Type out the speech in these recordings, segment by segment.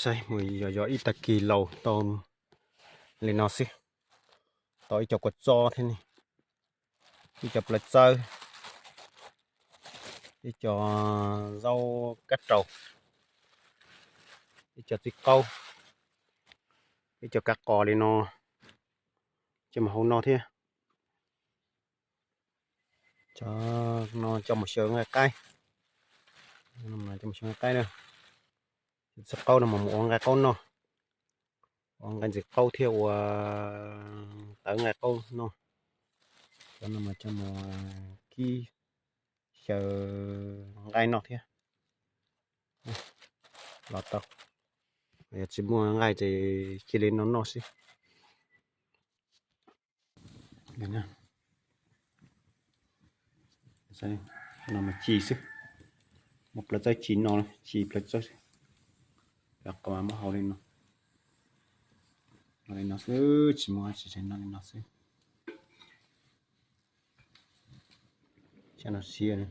Saib mus yog yog ib tag kis laus tau li no xwb, tau ib co kua txob thiab ne, ib co plawv txawb, ib co zaub kab raus, ib co txiv qaub, ib co kav qos li no, coj mus hau noj thiab. Cov no coj mus xyaw nqaij qaib, coj mus xyaw nqaij qaib na. Txiv qaub no mas mus ua nqaij qaub noj, ua nqaij ntxim qaub thiab ua tawv nqaij qaub noj. Cov no mas coj mus kib xyaw nqaij noj thiab. Los tau, yog tsis muaj nqaij ces cia li no noj xwb. No mas ci xwb, muaj plawv txawb ci no, ci plawv txawb xwb. Cov qos mas muab hau li no, no li no xwb, tsis muaj tsis, no li no xwb. Cov no siav.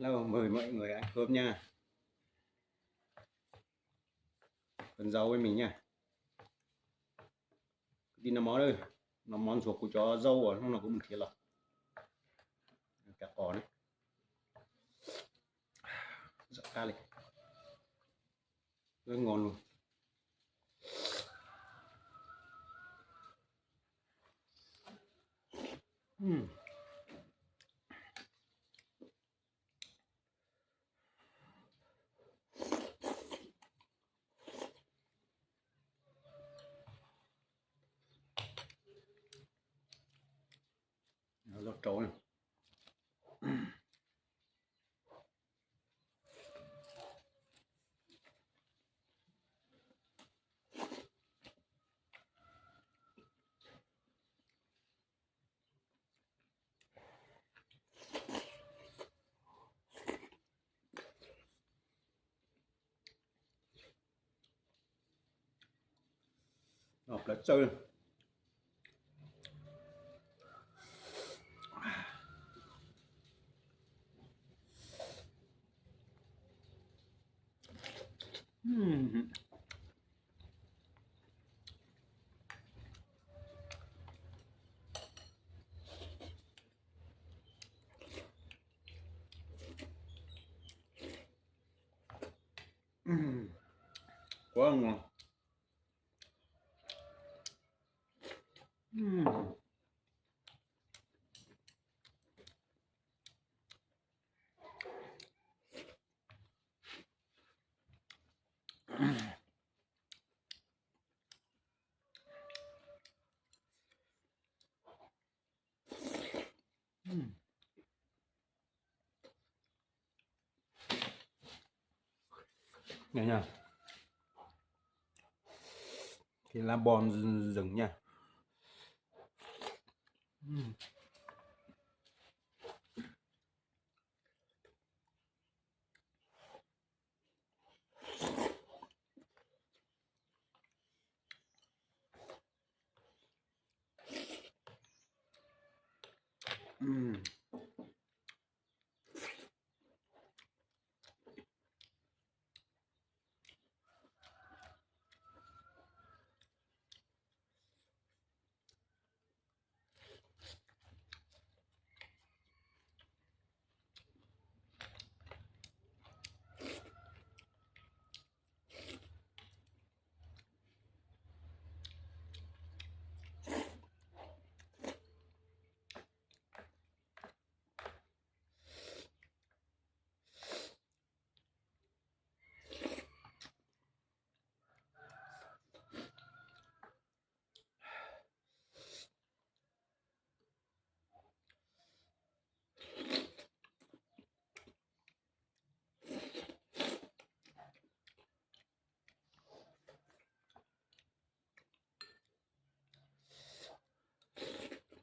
Hello, mời mọi người ăn cơm nha. Con dấu với mình nha. Kwv tij noj mov, noj mov ntxuag kuv cov zaub uas hnub no kuv mus nrhiav los. Cov qos ne, zoo qab li, rất ngon luôn. Zaub rau. Plawv txawj. Quá ngon. Nha nha. Cái lá bom rừng nha.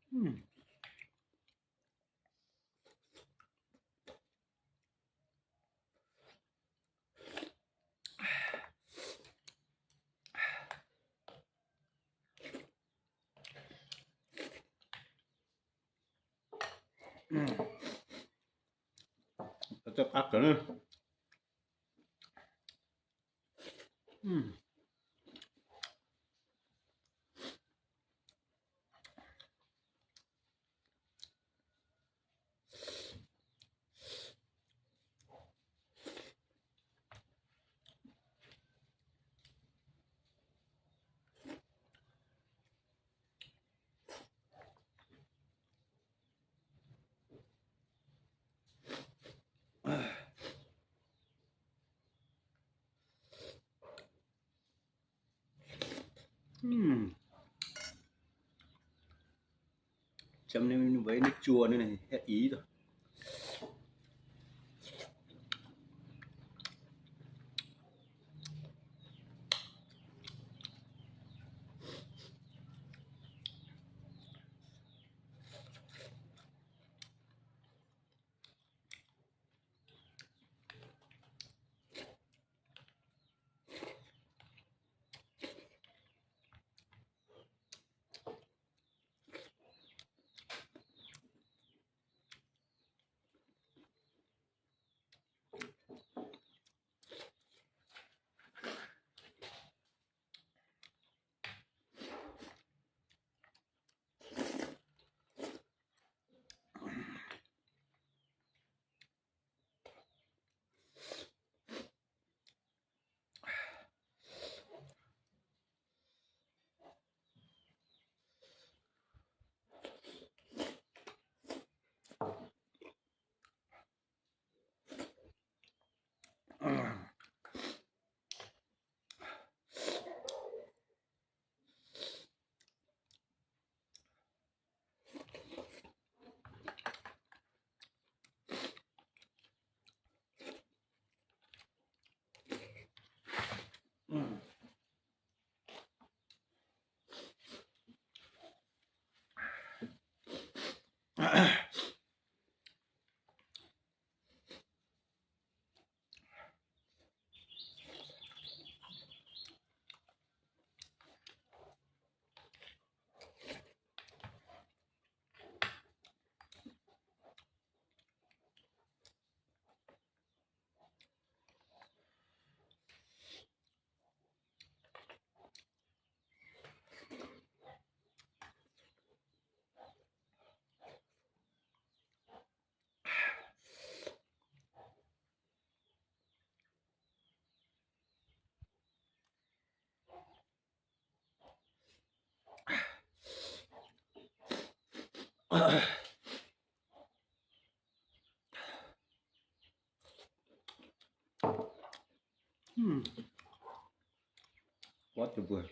Qab kawg. Chấm neb, neb cua neb thiab ib tug. Quá tuyệt vời.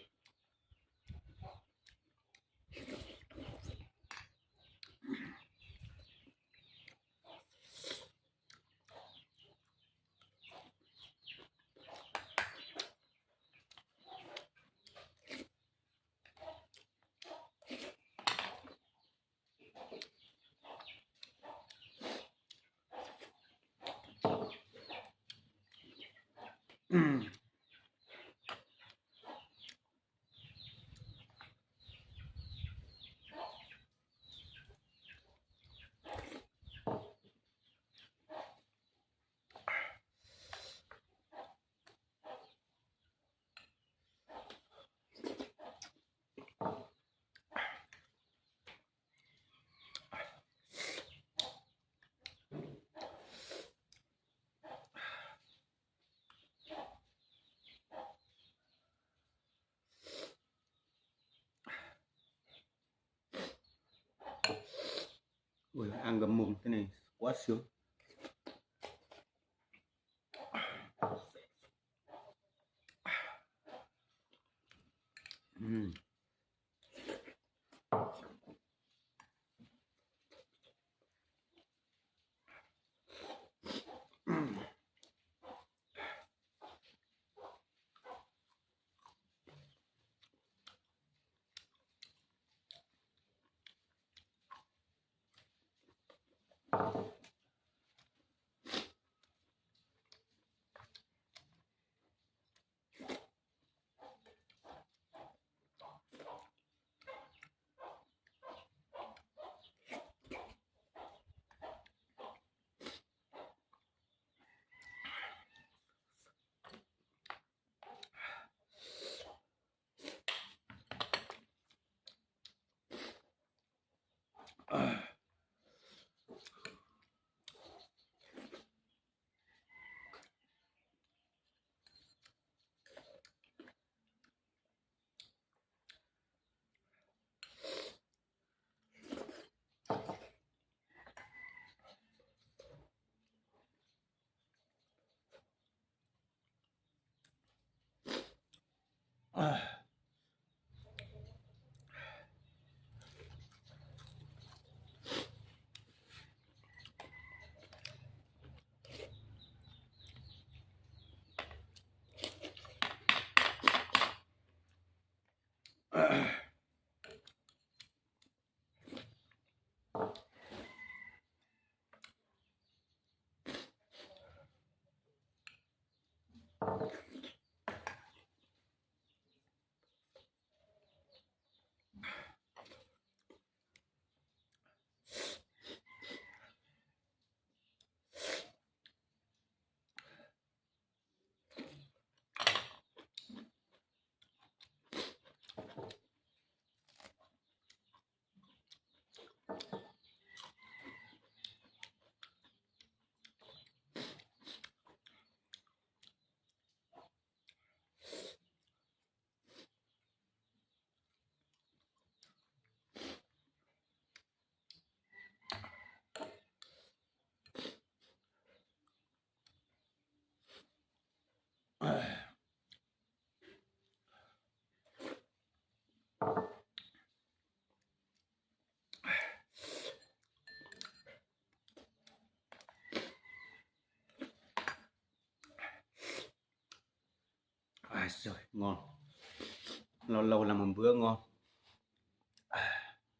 Ui, ăn gà mùng thế này quá sướng. Ừm. Ngon, lauj lauj los mus npua ngon.